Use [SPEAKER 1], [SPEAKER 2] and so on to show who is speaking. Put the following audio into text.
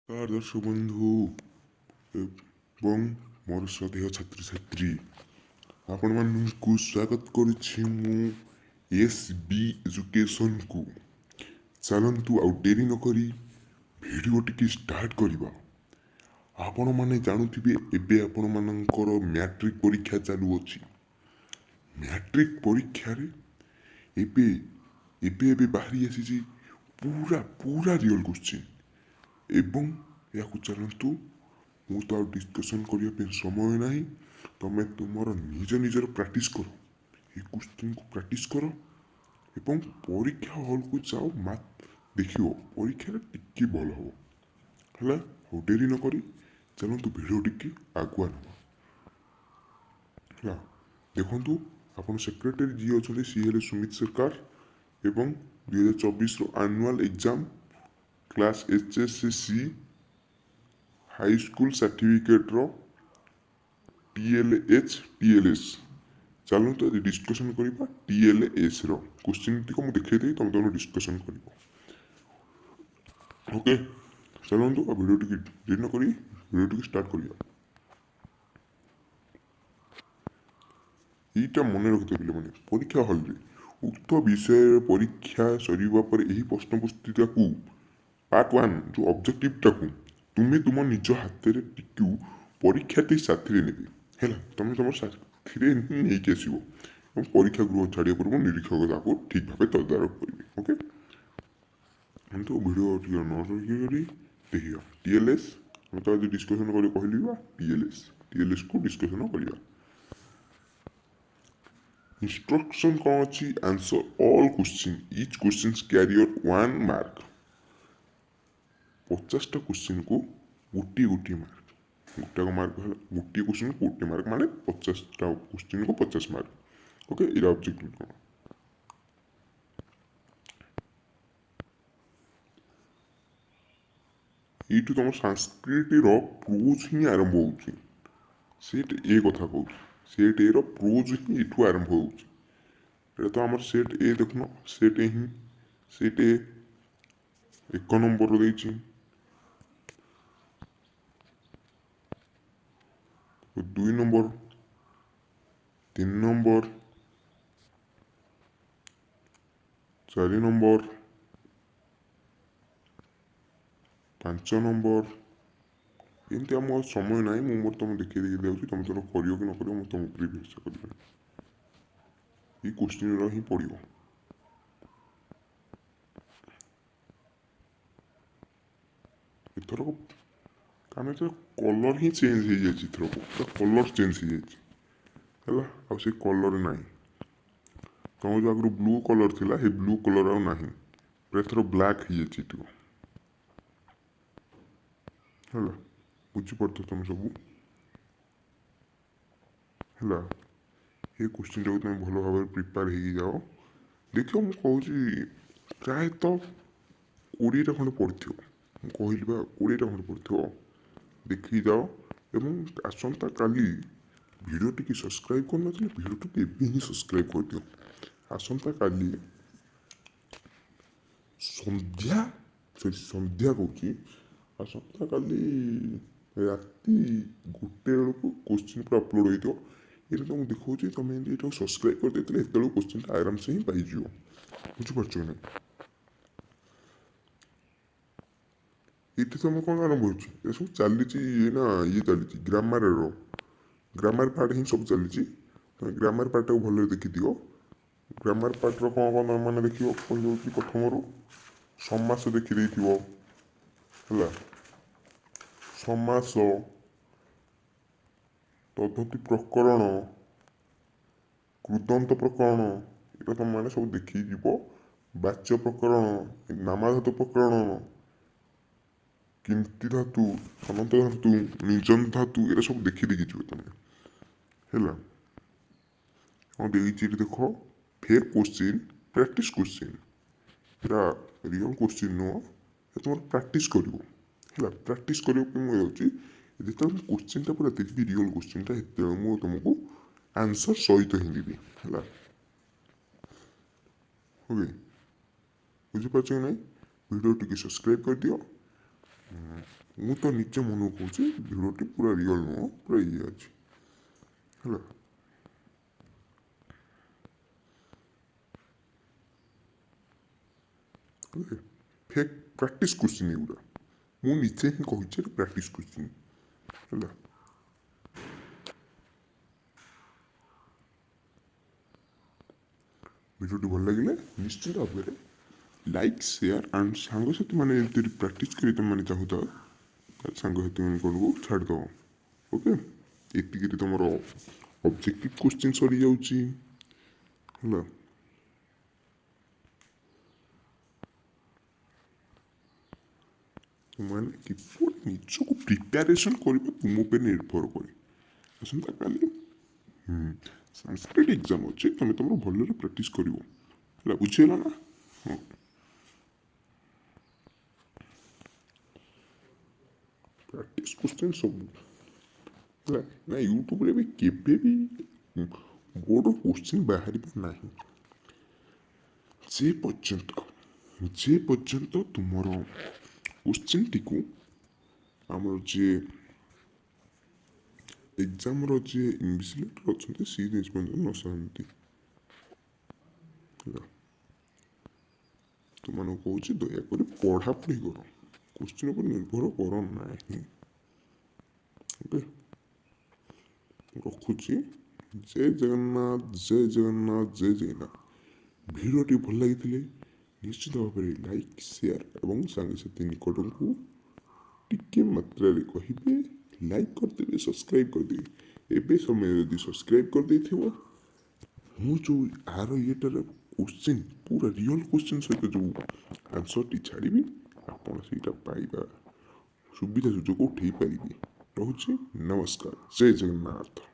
[SPEAKER 1] ନମସ୍କାର ଦର୍ଶକ ବନ୍ଧୁ ଏବଂ ମୋର ଶ୍ରଦ୍ଧେୟ ଛାତ୍ରଛାତ୍ରୀ, ଆପଣମାନଙ୍କୁ ସ୍ୱାଗତ କରୁଛି ମୁଁ ଏସ୍ ବି ଏଜୁକେସନ୍କୁ। ଚାଲନ୍ତୁ ଆଉ ଡେରି ନକରି ଭିଡ଼ିଓ ଟିକେ ଷ୍ଟାର୍ଟ କରିବା। ଆପଣମାନେ ଜାଣୁଥିବେ, ଏବେ ଆପଣମାନଙ୍କର ମ୍ୟାଟ୍ରିକ୍ ପରୀକ୍ଷା ଚାଲୁଅଛି। ମ୍ୟାଟ୍ରିକ୍ ପରୀକ୍ଷାରେ ଏବେ ଏବେ ଏବେ ବାହାରି ଆସିଛି ପୁରା ପୁରା ରିଅଲ୍ କୋଶ୍ଚିନ୍ ଏବଂ ଏହାକୁ ଚାଲନ୍ତୁ, ମୁଁ ତ ଆଉ ଡିସ୍କସନ୍ କରିବା ପାଇଁ ସମୟ ନାହିଁ। ତମେ ତୁମର ନିଜ ନିଜର ପ୍ରାକ୍ଟିସ୍ କର, ଏ କୋଶ୍ଚିନ୍କୁ ପ୍ରାକ୍ଟିସ୍ କର ଏବଂ ପରୀକ୍ଷା ହଲ୍କୁ ଯାଅ, ମା ଦେଖିବ ପରୀକ୍ଷାରେ ଟିକେ ଭଲ ହେବ। ହେଲା, ଆଉ ଡେରି ନକରି ଚାଲନ୍ତୁ ଭିଡ଼ିଓ ଟିକେ ଆଗୁଆ ନେବା। ହେଲା, ଦେଖନ୍ତୁ, ଆପଣ ସେକ୍ରେଟାରୀ ଯିଏ ଅଛନ୍ତି ସିଏ ହେଲେ ସୁମିତ ସରକାର ଏବଂ 2024ର annual exam class H S C high school ସାର୍ଟିଫିକେଟ୍ର T L H T L S. ଚାଲନ୍ତୁ ଆଜି ଡିସ୍କସନ୍ କରିବା ଟି ଏଲ୍ ଏସ୍ର କୋଶ୍ଚିନ୍ ଟିକ ମୁଁ ଦେଖେଇଦେବି, ତମେ ତମର ଡିସ୍କସନ୍ କରିବ। ଓକେ, ଚାଲନ୍ତୁ ଆଉ ଭିଡ଼ିଓ ଟିକେ ଡେରି ନ କରି ଭିଡ଼ିଓ ଟିକେ ଷ୍ଟାର୍ଟ କରିବା। ଏଇଟା ମନେ ରଖିଥିବ ପିଲାମାନେ, ପରୀକ୍ଷା ହଲ୍ରେ ଉକ୍ତ ବିଷୟରେ ପରୀକ୍ଷା ସରିବା ପରେ ଏହି ପ୍ରଶ୍ନ ପୁସ୍ତିକାକୁ ପାର୍ଟ 1 ଯେଉଁ ଅବଜେକ୍ଟିଭଟାକୁ ତୁମେ ତୁମ ନିଜ ହାତରେ ଟିକୁ ପରୀକ୍ଷାର୍ଥୀ ସାଥିରେ ନେବେ। ହେଲା, ତୁମେ ତୁମ ସାଥିରେ ନେଇକି ଆସିବ ଏବଂ ପରୀକ୍ଷା ଗୃହ ଛାଡ଼ିବା ପୂର୍ବରୁ ନିରୀକ୍ଷକ ତାକୁ ଠିକ୍ ଭାବେ ତଦାରଖ କରିବେ। ଓକେ, କିନ୍ତୁ ଭିଡ଼ିଓ ଟିକେ ନ ରହିକରି ଦେଖିବା। ଟି ଏଲ୍ ଏସ୍ ଆମେ ତ ଆଜି ଡିସ୍କସନ୍ କରି କହିଲି ବା, T L S, T L ଏସ୍କୁ ଡିସ୍କସନ୍ କରିବା। ଇନଷ୍ଟ୍ରକ୍ସନ୍ କ'ଣ ଅଛି? Answer all question, each questions carrier 1 mark. 50ଟା କୋଶ୍ଚିନ୍କୁ ଗୋଟିଏ ଗୋଟିଏ ମାର୍କ, ଗୋଟାକ ମାର୍କ ହେଲା ଗୋଟିଏ କୋଶ୍ଚିନ୍କୁ ଗୋଟିଏ ମାର୍କ, ମାନେ 50ଟା କୋଶ୍ଚିନ୍କୁ 50 ମାର୍କ। ଓକେ, ଏଇଟା ଅବଜେକ୍ଟିଭ କ'ଣ? ଏଇଠୁ ତୁମ ସାଂସ୍କ୍ରିଟର ପ୍ରୋଜ୍ ହିଁ ଆରମ୍ଭ ହେଉଛି। ସେଟ୍ ଏ କଥା କହୁଛି, ସେଟ୍ ଏର ପ୍ରୋଜ୍ ହିଁ ଏଠୁ ଆରମ୍ଭ ହେଉଛି। ଏଇଟା ତ ଆମର ସେଟ୍ ଏ ଦେଖୁନ, ସେଟ୍ ଏ ହିଁ ସେଟ୍ ଏ 1 ନମ୍ବର ଦେଇଛି, 2 ନମ୍ବର, 3 ନମ୍ବର, 4 ନମ୍ବର, 5 ନମ୍ବର। ଏମିତି ଆମ ଆଉ ସମୟ ନାହିଁ, ମୁଁ ମୋର ତୁମକୁ ଦେଖେଇ ଦେଖେଇ ଯାଉଛି। ତୁମେ ତମର କରିବ କି ନ କରିବ ମୁଁ ତୁମ ଉପରେ ଭରସା କରିବି। ଏଇ କୋଶ୍ଚିନ୍ର ହିଁ ପଡ଼ିବ। ଏଥରକ କାରଣ ଏଥର କଲର୍ ହିଁ ଚେଞ୍ଜ ହେଇଯାଇଛି, ଏଥରକ ପୁରା କଲର୍ ଚେଞ୍ଜ ହେଇଯାଇଛି। ହେଲା, ଆଉ ସେ କଲର୍ ନାହିଁ। ତୁମ ଯେଉଁ ଆଗରୁ ବ୍ଲୁ କଲର୍ ଥିଲା, ସେ ବ୍ଲୁ କଲର୍ ଆଉ ନାହିଁ, ପୁରା ଏଥର ବ୍ଲାକ୍ ହେଇଯାଇଛି ଏଠିକ। ହେଲା, ବୁଝିପାରୁଥିବ ତୁମେ ସବୁ। ହେଲା, ଏ କୋଶ୍ଚିନ୍ଟାକୁ ତୁମେ ଭଲ ଭାବରେ ପ୍ରିପେୟାର ହେଇକି ଯାଅ। ଦେଖିବ, ମୁଁ କହୁଛି ପ୍ରାୟତଃ 20ଟା ଖଣ୍ଡେ ପଡ଼ିଥିବ। ମୁଁ କହିଲି ବା 20ଟା ଖଣ୍ଡେ ପଡ଼ିଥିବ, ଦେଖିକି ଯାଅ। ଏବଂ ଆସନ୍ତାକାଲି ଭିଡ଼ିଓ ଟିକେ ସବସ୍କ୍ରାଇବ୍ କରିନଥିଲେ ଭିଡ଼ିଓଟିକୁ ଏବେ ହିଁ ସବସ୍କ୍ରାଇବ୍ କରିଦିଅ। ଆସନ୍ତାକାଲି ସନ୍ଧ୍ୟା, ସରି ସନ୍ଧ୍ୟା କହୁଛି, ଆସନ୍ତାକାଲି ରାତି 1 ବେଳକୁ କୋଶ୍ଚିନ୍ ପୁରା ଅପଲୋଡ଼ ହେଇଥିବ। ଏଇଟା ତ ମୁଁ ଦେଖାଉଛି, ତୁମେ ଏମିତି ଏଇଟାକୁ ସବସ୍କ୍ରାଇବ୍ କରିଦେଇଥିଲେ ସେତେବେଳକୁ କୋଶ୍ଚିନ୍ଟା ଆରାମସେ ହିଁ ପାଇଯିବ। ବୁଝିପାରୁଛ କି ନାହିଁ? ଏଇଠି ତୁମ କ'ଣ ଆରମ୍ଭ ହେଉଛି? ଏସବୁ ଚାଲିଛି ନା ଇଏ ଚାଲିଛି ଗ୍ରାମାରର, ଗ୍ରାମାର ପାର୍ଟ ହିଁ ସବୁ ଚାଲିଛି। ତୁମେ ଗ୍ରାମାର ପାର୍ଟଟାକୁ ଭଲରେ ଦେଖିଦିଅ। ଗ୍ରାମାର ପାର୍ଟର କ'ଣ କ'ଣ ମାନେ ଦେଖିବ କହିଦେଉଛି। ପ୍ରଥମରୁ ସମାସ ଦେଖିଦେଇଥିବ। ହେଲା, ସମାସ, ତଦ୍ଧତି ପ୍ରକରଣ, କୃଦନ୍ତ ପ୍ରକରଣ, ଏଇଟା ତୁମେମାନେ ସବୁ ଦେଖିକି ଯିବ। ବାଚ୍ୟ ପ୍ରକରଣ, ନାମାଧାତୁ ପ୍ରକରଣ, କିନ୍ତି ଧାତୁ, ଅନନ୍ତ ଧାତୁ, ନିଜନ୍ତ ଧାତୁ, ଏଇଟା ସବୁ ଦେଖି ଦେଖି ଯିବ ତମେ। ହେଲା, ହଁ ଦେଇଛି ଏଠି ଦେଖ, ଫେକ୍ କୋଶ୍ଚିନ୍, ପ୍ରାକ୍ଟିସ୍ କୋଶ୍ଚିନ୍। ଏଇଟା ରିଅଲ୍ କୋଶ୍ଚିନ୍ ନୁହଁ, ଏ ତୁମର ପ୍ରାକ୍ଟିସ୍ କରିବ। ହେଲା, ପ୍ରାକ୍ଟିସ୍ କରିବା ପାଇଁ ମୁଁ ଯାଉଛି। ଯେତେବେଳେ ମୁଁ କୋଶ୍ଚିନ୍ଟା ପୁରା ଦେବି, ରିଅଲ୍ କୋଶ୍ଚିନ୍ଟା, ସେତେବେଳେ ମୁଁ ତୁମକୁ ଆନ୍ସର୍ ସହିତ ହିଁ ଦେବି। ହେଲା, ଓକେ, ବୁଝିପାରୁଛ କି ନାହିଁ? ଭିଡ଼ିଓ ଟିକେ ସବସ୍କ୍ରାଇବ୍ କରିଦିଅ। ମୁଁ ତ ନିଜ ମନକୁ କହୁଛି, ଭିଡ଼ିଓଟି ପୁରା ରିଅଲ୍ ନୁହଁ, ପୁରା ଇଏ ଅଛି ହେଲା। ଫେକ୍ ପ୍ରାକ୍ଟିସ୍ କୋଶ୍ଚିନ୍ ଏଗୁଡ଼ା, ମୁଁ ନିଜେ ହିଁ କହିଛି ଏଟା ପ୍ରାକ୍ଟିସ୍ କୋଶ୍ଚିନ୍ ହେଲା। ଭିଡ଼ିଓଟି ଭଲ ଲାଗିଲେ ନିଶ୍ଚିତ ଭାବରେ ଲାଇକ୍, ସେୟାର ଆଣ୍ଡ ସାଙ୍ଗସାଥିମାନେ ଯଦି ପ୍ରାକ୍ଟିସ୍ କରି ତୁମେମାନେ ଚାହୁଁଛ, ତାହେଲେ ସାଙ୍ଗସାଥିମାନଙ୍କୁ ଛାଡ଼ିଦେବ। ଓକେ, ଏତିକିରେ ତୁମର ଅବଜେକ୍ଟିଭ୍ କୋଶ୍ଚିନ୍ ସରିଯାଉଛି ହେଲା। ତୁମେମାନେ କିପରି ନିଜକୁ ପ୍ରିପାରେସନ୍ କରିବ ତୁମ ଉପରେ ନିର୍ଭର କରେ। ଆସନ୍ତାକାଲି ସାଂସ୍କ୍ରିଟ୍ ଏକ୍ଜାମ୍ ଅଛି, ତୁମେ ତୁମର ଭଲରେ ପ୍ରାକ୍ଟିସ୍ କରିବ ହେଲା। ବୁଝିହେଲା ନା? ହଁ, ପ୍ରାକ୍ଟିସ୍ କୋଶ୍ଚିନ୍ ସବୁ ହେଲା ନା। ୟୁଟ୍ୟୁବରେ ବି କେବେ ବି ବୋର୍ଡ଼ର କୋଶ୍ଚିନ୍ ବାହାରିବ ନାହିଁ ଯେ ପର୍ଯ୍ୟନ୍ତ ତୁମର କୋଶ୍ଚିନ୍ଟିକୁ ଆମର ଯିଏ ଏକ୍ଜାମ୍ର ଯିଏ ଇନଭିଜିଲେଟର୍ ଅଛନ୍ତି, ସିଏ ଯେ ପର୍ଯ୍ୟନ୍ତ ନ ସାରନ୍ତି ହେଲା। ତୁମମାନଙ୍କୁ କହୁଛି, ଦୟାକରି ପଢ଼ାପଢ଼ି କର, କୋଶ୍ଚିନ୍ ଉପରେ ନିର୍ଭର କର ନାହିଁ। ଓକେ, ରଖୁଛି। ଜୟ ଜଗନ୍ନାଥ, ଜୟ ଜଗନ୍ନାଥ, ଜୟ ଜଗନ୍ନାଥ। ଭିଡ଼ିଓଟି ଭଲ ଲାଗିଥିଲେ ନିଶ୍ଚିତ ଭାବରେ ଲାଇକ୍, ସେୟାର ଏବଂ ସାଙ୍ଗସାଥି ନିକଟକୁ ଟିକେ ମାତ୍ରାରେ କହିବେ, ଲାଇକ୍ କରିଦେବେ, ସବସ୍କ୍ରାଇବ୍ କରିଦେବେ। ଏବେ ସମୟ ଯଦି ସବସ୍କ୍ରାଇବ୍ କରିଦେଇଥିବ, ମୁଁ ଯେଉଁ ଆର ଇଏଟାର କୋଶ୍ଚିନ୍ ପୁରା ରିଅଲ୍ କୋଶ୍ଚିନ୍ ସହିତ ଯେଉଁ ଆନ୍ସର୍ଟି ଛାଡ଼ିବି, ଆପଣ ସେଇଟା ପାଇବା ସୁବିଧା ସୁଯୋଗ ଉଠେଇ ପାରିବେ। ରହୁଛି, ନମସ୍କାର, ଜୟ ଜଗନ୍ନାଥ।